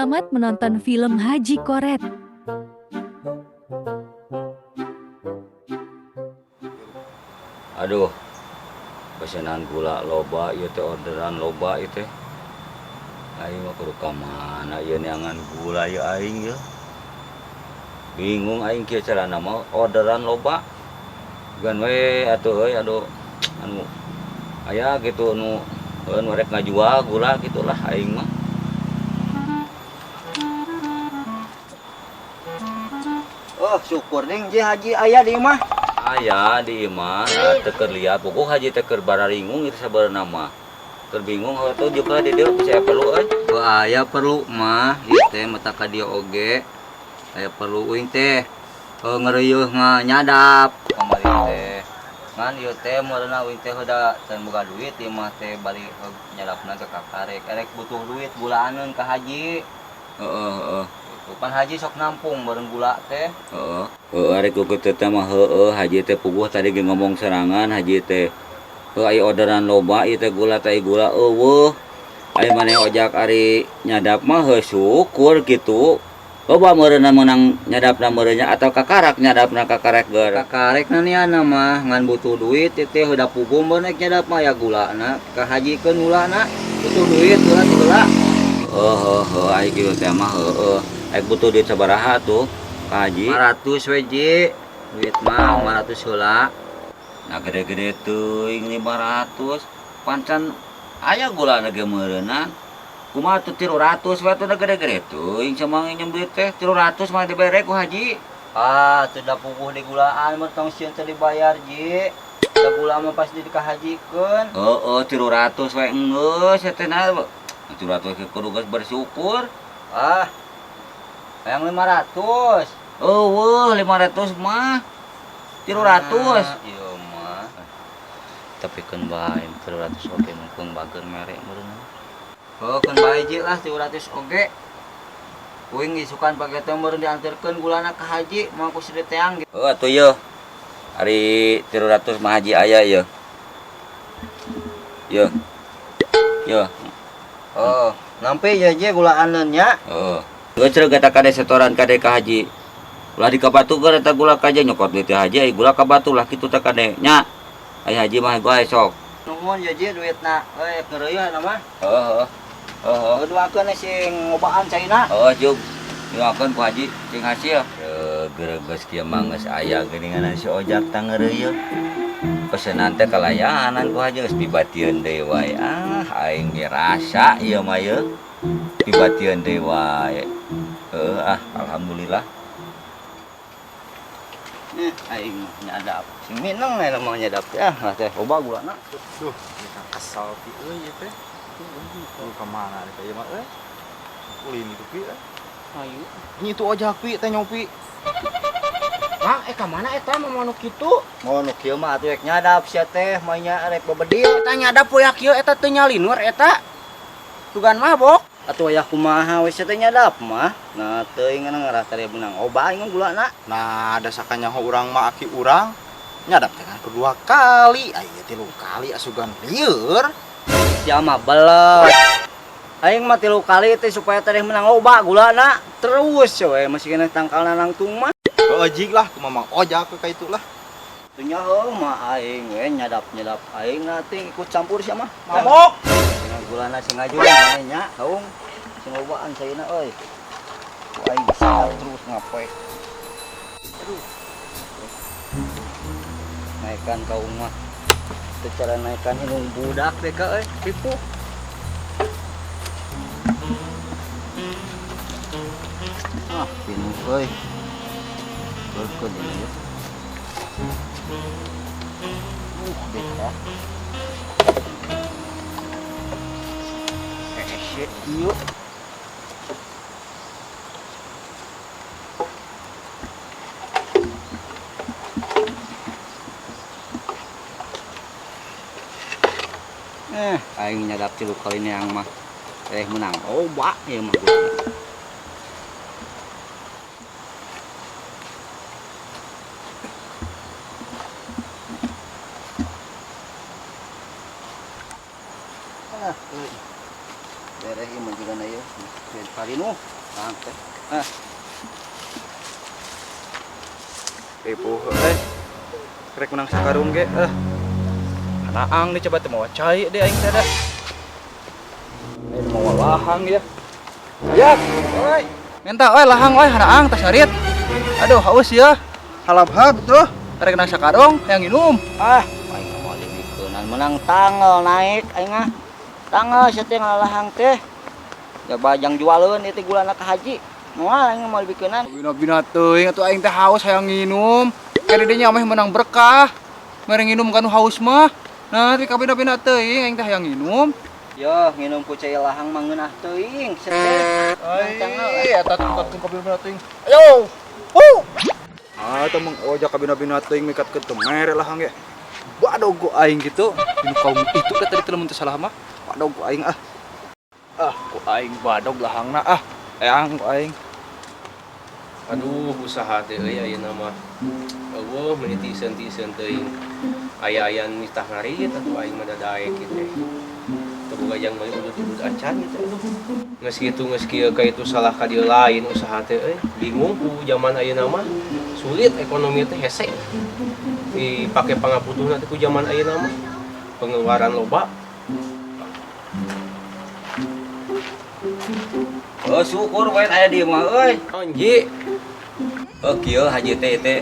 Selamat menonton film Haji Koret. Aduh, pesanan gula loba ieu teh, orderan loba ieu teh. Aing mah kudu ka mana ieu neangan gula ieu aing ieu. Bingung aing kieu carana mah orderan loba. Gan we atuh euy, aduh, anu aya gitu nu heuh nu rek ngajual gula gitulah aing mah. Oh, syukur ding je Haji aya di imah. Aya di imah, teu keur liat pokok Haji teh keur bararingung ieu sabenerna mah. Keur bingung heuh tuh juga di dieu bisa perlu euy. Heuh aya perlu mah ieu teh mata ka dieu oge. Aya perlu uing teh. Heuh ngeureuyeung nyadap kamari teh. Ngan ieu teh meureunna uing teh heuda can boga duit ieu mah teh bari heug nyadapna ge kakarek. Erek butuh duit gulaaneun ka Haji. Heeh heeh. Pan Haji sok nampung bareng gula teh. Heeh. Heeh arek ku kitu teh mah heueuh Haji teh puguh tadi ge ngomong serangan Haji teh. Heuh aya orderan loba ieu teh gula teh gula eueuh. Aya maneh ojak ari nyadap mah heuh syukur kitu. Loba meureunna meunang nyadapna meureunnya atau kakarak nyadapna kakarek geur. Kakarek na niana mah ngan butuh duit ieu teh heuda puguh meureun rek nyadap mah ya gulana ka Hajikeun gulana. Butuh duit gula teh heula. Heuh heuh heuh aya kitu teh mah heueuh. Rek butuh duit sabaraha tuh ka Haji? 500 we Ji. Duit mah 500 heula. Nah gede-gede teuing 500 pancan aya gulana ge meureunna. Kumaha tuh 300 we atuh da gede-gede teuing sama nginjem duit teh 300 mah dibere ku Haji. Ah, teu da puguh di gulaan mah tong sieun teu dibayar Ji. Da gula mah pasti dikahajikeun. Heeh, 300 we enggeus teh na. 300 ge kudu geus bersyukur. Ah. Hayang 500. Eueuh 500 mah. 300. Ah, ieu mah. Tapi keun bae 300 oge mungkung bager mere meureun. Heuh keun bae Ji lah 300 oge. Uing isukan pake teh meureun dianterkeun gulana ka Haji moal ku si teang gitu. Heuh atuh yeuh. Ari 300 mah Haji aya yeuh. Yeuh. Yeuh. Oh, nampi ye Ji gulaaneun nya. Heeh. Geus ceureuh eta kade setoran kade ka Haji. Ulah dikabatukeun eta gula ka Haji nyokot duit Haji ai gula ka batu lah kitu teh kade nya. Ai Haji mah goe sok. Nuhun ye Ji duitna euy ngeureuyeuh mah. Heeh heeh. Heeh. Duakeun sing ngobaan caina. Heeh jug. Duakeun ku Haji sing hasil. Geus kieu mah geus aya geuningan si ojak tah ngeureuyeuh. Pesenan teh kalayanan ku Haji geus pibatieun deui wae. Ah aing ge rasa ieu mah yeuh. Pibatieun deui wae. Heeh ah alhamdulillah. Aing mah nyadap. Sing mineng we mah nyadap teh ah lah teh loba gulana. Duh, ini kan kesal pi euy ieu teh. Duh, ka mana teh ieu mah euy? Ulin itu pi euy. Ayo. Ini itu ojak pi teh nyopi. Mang, ka mana eta mau nu kitu? Mau nu kieu mah atuh rek nyadap sia teh, mah nya rek bebedil. Eta nyadap poe kieu eta teu nyalinur eta. Tugan mabok. Atuh aya kumaha we sia teh nyadap mah. Nah, teuing ngarah teh beunang oba aing gulana. Nah, da sakanyaho urang mah aki urang nyadap teh kan kedua kali, aya 3 kali asugan lieur. Sia mah belet. Aing mah 3 kali teh supaya teh menang loba gulana. Terus we masih kena tangkalna nangtung mah. Heuh jig lah kumaha Mang Ojak ka itu lah. Teu nyaho mah aing we nyadap-nyadap aing na teh ikut campur sia mah. Mabok. Cenah gulana sing ngaju maneh nya, haung. Sing lobaan sayeuna euy. Ku aing sadap terus ngapoe. Aduh. Naikkan ka umah. Teu cara naikkan indung budak teh ka euy, ripuh. Ah, pinuh euy. Berkeun ini ya. Beta. Shit, ieu. Aing nyadap 3 kali neang mah. Menang oba ieu mah. Ah, euy. Bereh ieu mah jigana ieu. Parinu. Lahang teh. Ah. Ripuh euy. Rek menang sakarung ge eh. Hanaang nih coba teu mawa cai deh aing teh da. Aing mawa lahang ya. Ya, oi. Minta oi lahang oi hanaang tas harit. Aduh haus ya. Halabhab tuh. Rek menang sakarung yang minum. Ah, aing mah moal dibikeunan menang tanggal naik aing mah. Tanggal sia teh ngalahang teh. Ya bajang jualeun ieu teh gulana ka haji. Moal aing mah moal dibikeunan. Bina-bina teuing atuh aing teh haus hayang nginum. Kade nya meh menang berkah. Mere nginum kanu haus mah. Nah, tapi kabina-bina teuing aing teh hayang nginum. Yo, nginum ku cai lahang mah ngeunah teuing sia teh. Ai, eta tukatkeun kabina-bina teuing. Ayo. Hu. Ah, teu meng ojak kabina-bina teuing mikatkeun teu mere lahang ge. Badog ku aing gitu. Dinu kaum itu teh tadi teh lamun teu salah mah. Badog ku aing ah. Ah, ku aing badog lahangna ah. Eang ku aing. Aduh, usaha teh euy ayeuna mah. Eueuh meuni tiiseun-tiiseun teuing. Aya-aya nitah ngarit atuh aing mah dadaek kieu teh. Teu boga jang meuli udud-udud acan gitu aduh. Geus kitu geus kieu ka itu salah ka dieu lain usaha teh euy. Bingung ku zaman ayeuna mah. Sulit ekonomi teh hese. Dipake pangaputuhna teh ku zaman ayeuna mah. Pengeluaran loba. Oh, syukur wae aya di mah euy. Anji. Oh, kieu haji teh teh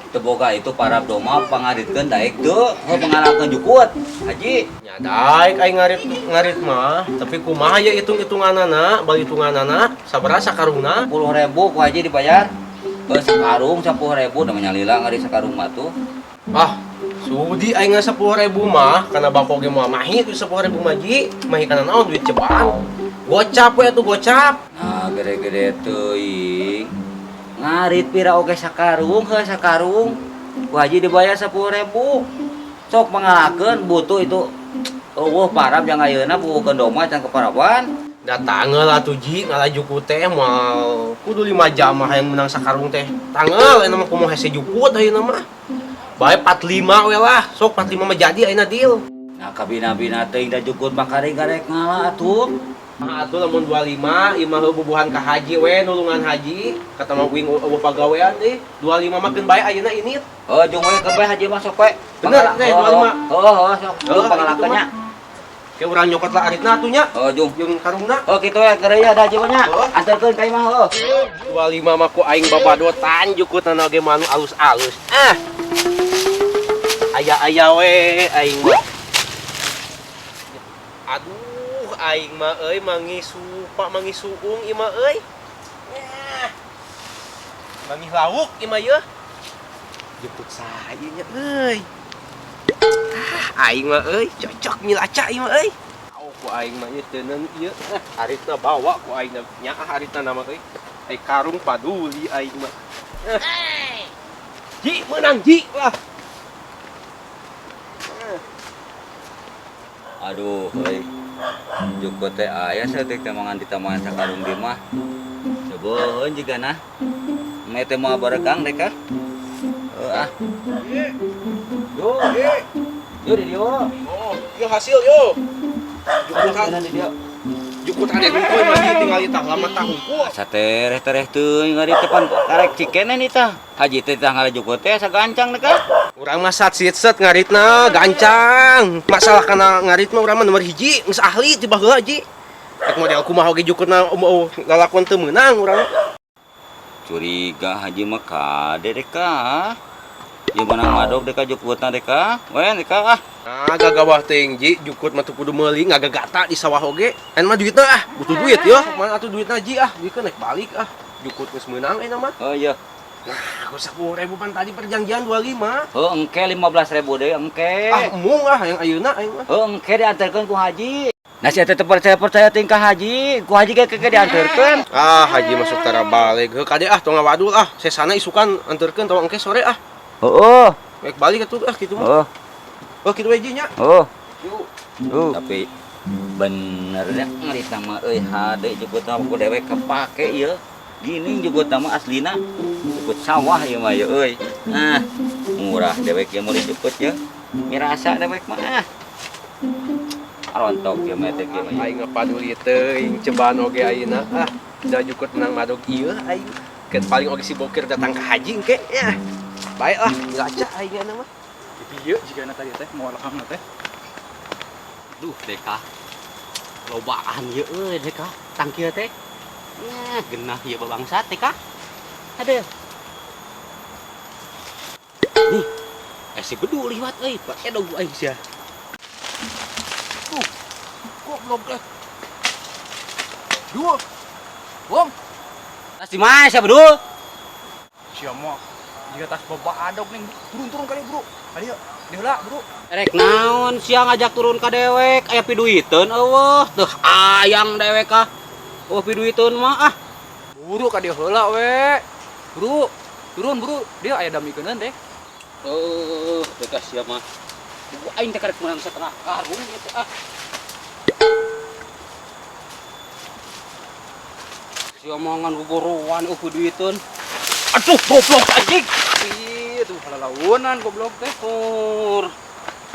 teu boga itu para doma pangaritkeun daek teu, heuh pangalakeun jukut. Haji. Nya daek aing ngarit mah, tapi kumaha ye hitung-hitunganana, balitunganana, sabaraha sakarungna? 10.000 ku haji dibayar. Heuh sakarung 10.000 da mah nyalila ngarit sakarung mah tuh. Ah, sudi aing ngan 10.000 mah, kana bako ge moal mahi ku 10.000 mah ji, mahi kana naon duit cebaan. Gocap we atuh gocap. Nah, gede-gede teuing. Ngarit pira oge sakarung, heuh sakarung. Ku haji dibayar 10.000. Sok pangalakeun butuh itu. Eueuh parab jang ayeuna bukukeun doma can keparaban. Da tangel atuh ji ngalajuku teh moal kudu 5 jam mah hayang menang sakarung teh. Tangel ayeuna mah kumaha hese jukut ayeuna mah. Bae 45 we lah, sok 45 mah jadi ayeuna deal. Nah, kabina-bina teuing da jukut mah karek-karek ngala atuh. Nah, atuh lamun 25 ieu mah bubuhan ka haji we nulungan haji, kata mah uing eueuh pagawean deui. 25 mah keun bae ayeuna ini. Oh, jung we keun bae haji mah sok we. Bener teh 25. Heuh, heuh sok. Heuh, Jung pangalakeun nya. Ke urang nyokot lah aritna atuh nya. Oh, jung. Jeung karungna. Oh, kitu we geureuy da haji mah nya. Oh. Anterkeun ka imah heuh. 25 mah ku aing babadotan jukutna oge mah anu alus-alus. Ah. Aya-aya we aing mah. Aduh, aing mah euy mangi supa mangi suung ieu mah euy. Mangi lauk ieu mah yeuh. Jukut saha ieu nya euy. Ah, aing mah euy cocok milaca ieu mah euy. Au ku aing mah ieu teuneun ieu. Ah, aritna bawa ku aing nya ah aritna nama euy. Ai karung paduli aing mah. Ji meunang ji lah. Aduh, euy. Jukut teh aya saeutik teh mangan di taman sakarung di mah. Cobaeun jigana. Meh teh moal barekang dek ah. Heuh ah. Yo. Yo di dieu. Oh, yo hasil yo. Jukut di dieu. Jukut hade hungkul mah di tinggal tah lama tah hungkul. Asa tereh-tereh teuing ngari teh pan karek cikene nih tah. Haji teh tah ngalajukut teh sagancang dek ah. Urang mah sat sit set ngaritna gancang. Masalah kana ngarit mah urang mah nomor 1 geus ahli ti baheula ji. Rek model kumaha oge jukutna lalakuan teu meunang urang. Curiga haji mah kade dek ah. Ieu menang madog dek jukutna dek ah. We dek ah. Nah, gagawah teuing ji jukut mah teu kudu meuli ngagagata di sawah oge. Ayeuna mah duitna ah, butuh duit yo. Mana atuh duitna ji ah, duitna naik balik ah. Jukut geus meunang ayeuna mah. Oh iya. Nah, aku 10.000 pan tadi perjanjian 25. Heuh, engke 15.000 deui engke. Ah, embung ah yang ayeuna aing mah. Heuh, engke diantarkeun ku haji. Nah, sia teh teu percaya-percaya teuing ka haji. Ku haji ge ke diantarkeun. Ah, haji masuk tara balik. Heuh, kade ah tong ngawadul ah. Sesana isukan anterkeun tong engke sore ah. Heuh. Baik balik atuh ah kitu mah. Heuh. Oh, kitu we ji nya. Heuh. Yuk. Tapi bener nya ngarit mah euy hade jukut mah ku dewek kepake ieu. Gini jukut mah aslina jukut sawah ieu mah ieu euy. Nah, murah dewek ieu meuli jukut ieu. Mirasa dewek mah ah. Arontok ieu mah teh kieu mah. Aing ngapaduli teuing cebaan oge ayeuna ah. Da jukut menang madog ieu aing. Ket paling oge si Bokir datang ke haji engke ya. Baiklah, dilaca aing nya mah. Ieu jigana tadi teh moal lahangna teh. Duh, Deka. Lobaan ieu euy, Deka. Tangkil teh. Nah, genah ieu babangsat Deka. Aduh. Nih, si Bedu liwat euy, pakai dog aing sia. Tuh. Goblok teh. Dua. Wong. Tas di mana sia Bedu? Sia mah jiga tas babadog ning turun-turun kali, Bro. Ayo, diheula, Bro. Rek naon sia ngajak turun ka dewek, aya piduiteun eueuh. Teuh ayang dewek ah. Oh piduiteun mah ah. Buru ka dieu heula we. Bro, turun, Bro. Dia aya damikeun teh. Oh, Deka sia mah. Buku aing teh karek meunang setengah karung ieu teh ah. Sia mah ngan gogoroan eueuh piduiteun. Aduh, goblok anjing. Ih, tuh halalaunan goblok teh. Tur.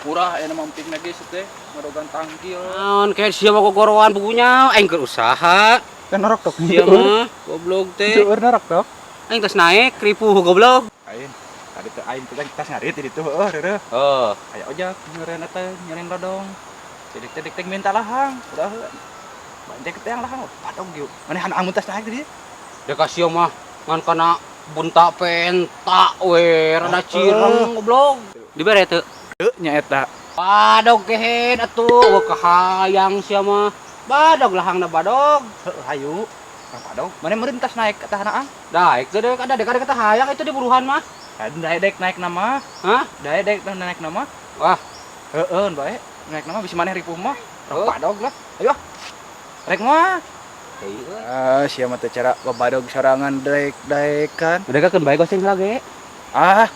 Murah aya mah emping lagi teh, madogan tangkil. Naon kayak sia mah gogoroan bukunya, aing keur usaha. Kan norok tok. Sia mah goblok teh. Seueur norok tok. Aing tos naik ripuh goblok. Aing tadi teh aing teh tas ngarit di ditu heueuh reureuh. Oh, Aya ojak nyeureun eta nyeureun lodong. Jadi teh dek teh minta lahang, udah heueuh. Banjek teh yang lahang padog yuk. Maneh amun tas naik tadi. Deka sia mah ngan kana bunta penta we rada cireng goblok. Dibere teu? Teu nya eta. Badog kehed atuh, eueuh kahayang sia mah. Badog lahangna badog. Heueuh hayu. Kang padog. Maneh meureun tas naik ka tahana. Daek teh dek ada dek ada kata hayang itu di buruhan mah. Daek dek naik nama. Hah? Daek dek naik nama. Wah, heueuh bae. Naik nama bisa maneh ripuh mah. Rek padog lah. Ayo. Rek mah. Ah, sia mah teh cara babadog sorangan daek-daekan. Udah keun bae goceng heula ge. Ah.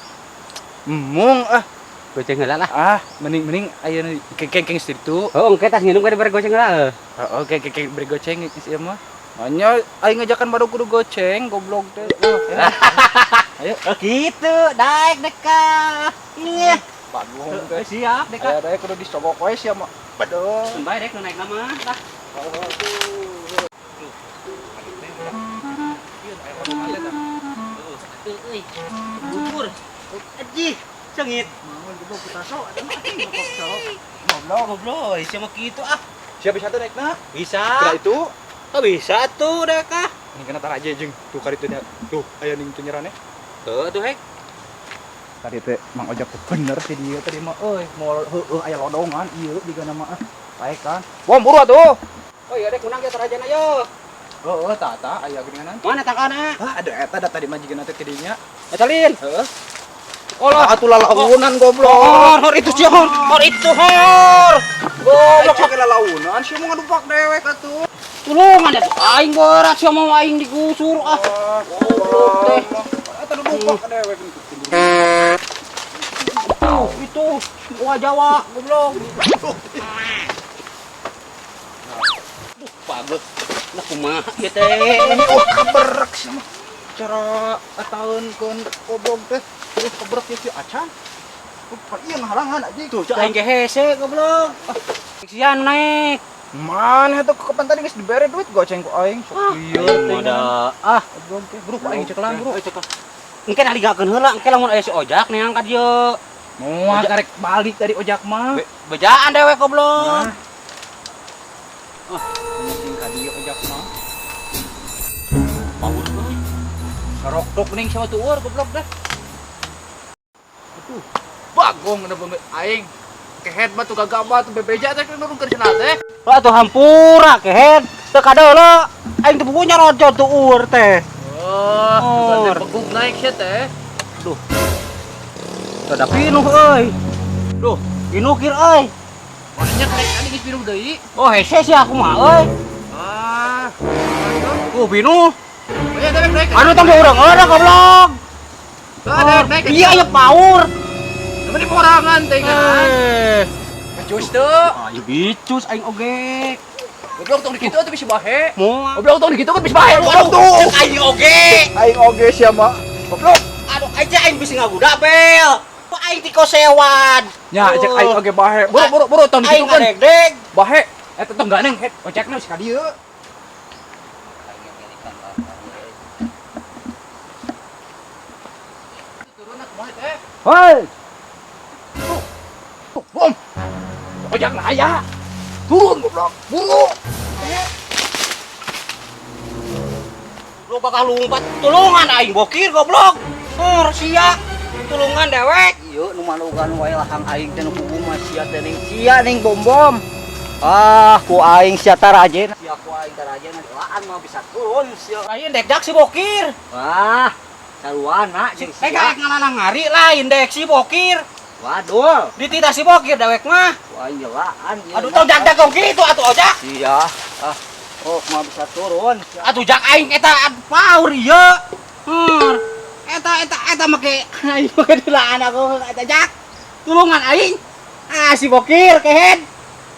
Mung ah. Goceng heula lah. Ah, mending ayeuna kengkeng situ. Oh, engke tas nginum bari goceng heula. Heeh, kengkeng bari goceng ieu mah. Nya aing ngajakan badog kudu goceng, goblok teh. Ayo. Oh gitu, daek deka. Iya. Bagong teh. Siap deka. Aya daek kudu disogok we sia mah. Badog. Keun bae dek nu naik nama lah. Euy, bubur. Aji, sengit. Goblok, goblok. Sia mah kitu ah. Siapa bisa tuh naikna? Bisa. Kira itu. Oh, bisa tuh deka. Ini kena tar aja jeung tuh kari teh tuh aya ning teu nyerane. Tuh tuh hek. Tadi teh Mang Ojak teh bener sih dia tadi mah euy moal heueuh aya lodongan ieu jiga nama ah. Baik kan. Bom buru atuh. Oh iya dek menang ge tarajan ayo. Heeh, tata aya geuninganan. Mana tangkana? Ah, ada eta da tadi mah jigana teh tidinya. Eta lin. Heeh. Olah atuh lalaunan goblok. Hor, hor itu sih hor, hor itu hor. Goblok sok lalaunan sia mau ngadupak dewek atuh. Tulungan atuh aing berat sia mau aing digusur ah. Goblok teh. Eta dupak dewek. Tuh, itu wah Jawa goblok. Duh, bagus. Nah kumaha ieu teh? Oh, kaberek sia mah. Cara ataunkeun goblok teh. Terus keberek ieu si acan. Oh, ieu ngahalangan anjing. Tuh, cek aing ge hese goblok. Sian naik. Mana tuh kapan tadi geus dibere duit goceng ku aing. Sok ieu teh. Ah, goblok teh. Bro, ku aing cekelan, Bro. Engke naligakeun heula, engke lamun aya si Ojak neang ka dieu. Moal karek balik dari Ojak mah. Bejaan dewek goblok. Nah. Ah, mungkin ka dieu Ojak mah. Power euy. Saroktok ning sama tuur goblok dah. Aduh, bagong udah banget aing. Kehed mah tuh gagah tuh bebeja teh nurunkeun cenah teh. Wah tuh hampura kehed. Teu kadeuleu. Aing teh punya rojo tuur teh. Oh, teh begug naik sia teh. Duh. Rada pinuh euy. Duh, pinuh kir euy. Banyak rek tadi geus pinuh deui. Oh, hese sih aku mah euy. Ah. Pinuh. Ayo naik naik. Aduh tong urang-urang goblok. Naik naik. Iya ya paur. Tapi di porangan teh kan. Becus tuh. Ayo bicus aing oge. Goblok tong dikitu atuh bisa bahe. Moal. Goblok tong dikitu kan bisa bahe. Goblok tuh. Aing oge. Aing oge sia mah. Goblok. Aduh aja aing bisa ngaguda bel. Aing tiko sewan. Nya cek aing oge bahe. Buru buru buru tong Aing dikitu kan. ngadegdeg. Bahe. Eta tong ganeng ojekna geus ka dieu. Hoi. Bom. Ojak na aya. Turun goblok. Buru. Lu bakal lumpat tulungan aing bokir goblok. Hur sia. Tulungan dewek. Ieu nu malugan wae lahang aing teh nu kubu mah sia teh ning sia ning bom-bom. Ah, ku aing sia tarajen. Sia ku aing tarajen dilaan mah bisa turun sia. Lain dek jak si bokir. Wah, saruana jeung Eh sia. kayak ngalanang ngari lain dek si bokir. Waduh, Dititah si bokir dewek mah. ku aing jelaan. ieu Aduh mah. tong jak jak gitu atuh ojak. Sia. Ah, oh mah bisa turun. Sia. Atuh jak aing eta paur ieu. Hur. Eta eta eta make aing make dilaan aku eta jak. Tulungan aing. Ah si bokir kehed.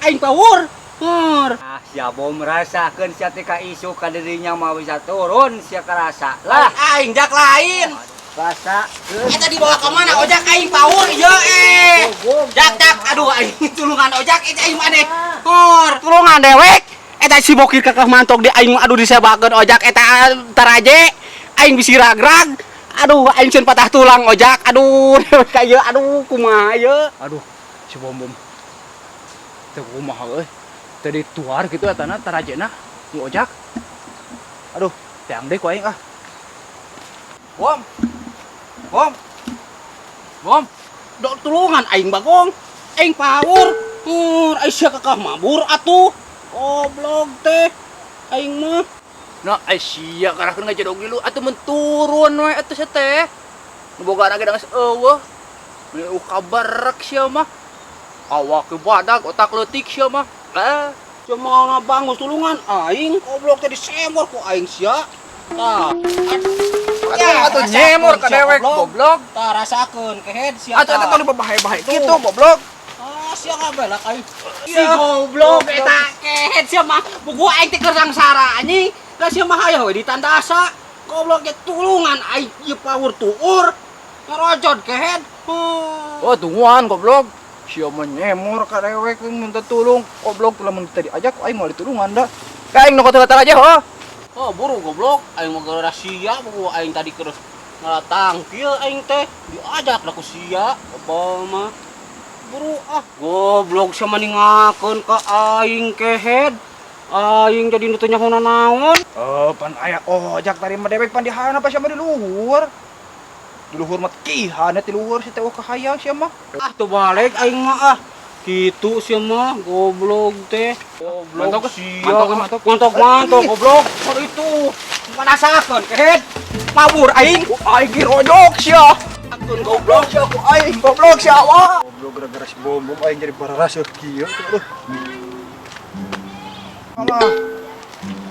Aing paur. Hur. Ah, sia bom rasakeun sia teh ka isu ka dirinya mah bisa turun sia karasa. Lah, Aing jak lain. rasakeun. Eta dibawa ke mana ojak aing paur ieu eh. Jak jak aduh aing tulungan ojak eta aing maneh. Hor, tulungan dewek. Eta si bokir kakak mantok di aing aduh disebakeun ojak eta taraje. Aing bisi ragrag. Aduh aing ceun patah tulang ojak. Aduh dewek ka ieu aduh kumaha ieu. Aduh, si bom bom. Teu kumaha euy. Tadi tuar gitu etana tarajena nu ojak. Aduh, teang deui ku aing ah. Bom. Bom. Bom. Dok tulungan aing bagong. Aing paur. Hur, aing sia kakak mabur atuh. Goblok teh. Aing mah. Nah, ai sia karahkeun ngajedog lu atuh mun turun we atuh sia teh. Nu boga ge geus eueuh. Meni kabarek sia mah. Awak ge badag, otak leutik sia mah. Ah, Cuma ngabangus tulungan aing goblok teh disemor ku aing sia. Tah. atuh atuh nyemor ka dewek goblok. Tah rasakeun kehed sia. Atuh eta tong dibabahe-bahe kitu goblok. Ah, sia ngabelak aing. Si goblok eta kehed sia mah. Buku aing teh keur sangsara anjing. Da sia mah aya we ditandasa. Goblok ge tulungan aing ieu power tuur. Ngarojod kehed. Oh, tungguan goblok. Sia mah nyemor ka dewek minta tulung. Goblok lamun tadi diajak aing moal ditulungan da. Ka aing nu aja ho. Oh, buru goblok. Aing mah gara sia buku aing tadi keur ngalatangkil aing teh diajak lah ku sia. Apa mah. Buru ah goblok sia mah ningakeun ka aing kehed. Aing jadi nu teu nyaho naon. Oh, pan aya ojak tadi mah dewek pan di handap sia mah di luhur. Di luhur mah kihana ti luhur si teh kahayang sia mah. Ah tuh balik aing mah ah. Gitu sia mah goblok teh. Goblok Mantok, sia. mantok, mantok. Mantok mantok goblok. Kur itu manasakeun kehed. Mabur aing. Ku aing dirojok sia. Akeun goblok. Sia ku aing goblok sia wah. Goblok gara-gara si bom bom aing jadi bararaseuh kieu aduh. Alah.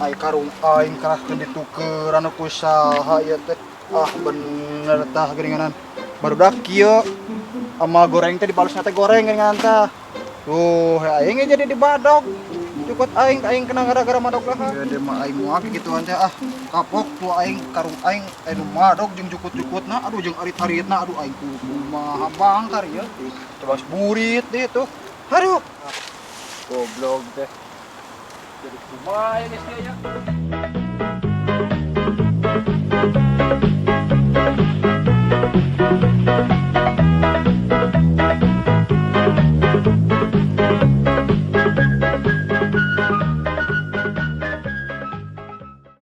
Ai karung aing kerahkeun ditukeran ku saha ieu teh. Ah bener tah geuninganan. Barudak kieu sama goreng teh dibalusna teh goreng geuninganan tah. Tuh, aing ge jadi dibadog. Cukup aing aing kena gara-gara madog lah. Ya dia mah aing moal kikituan teh ah. Kapok tuh aing karung aing anu madog jeung jukut-jukutna aduh jeung arit-aritna aduh aing kumaha bangkar ieu. Coba burit deh tuh. Aduh. Goblok teh. Jadi kumaha ya geus ya.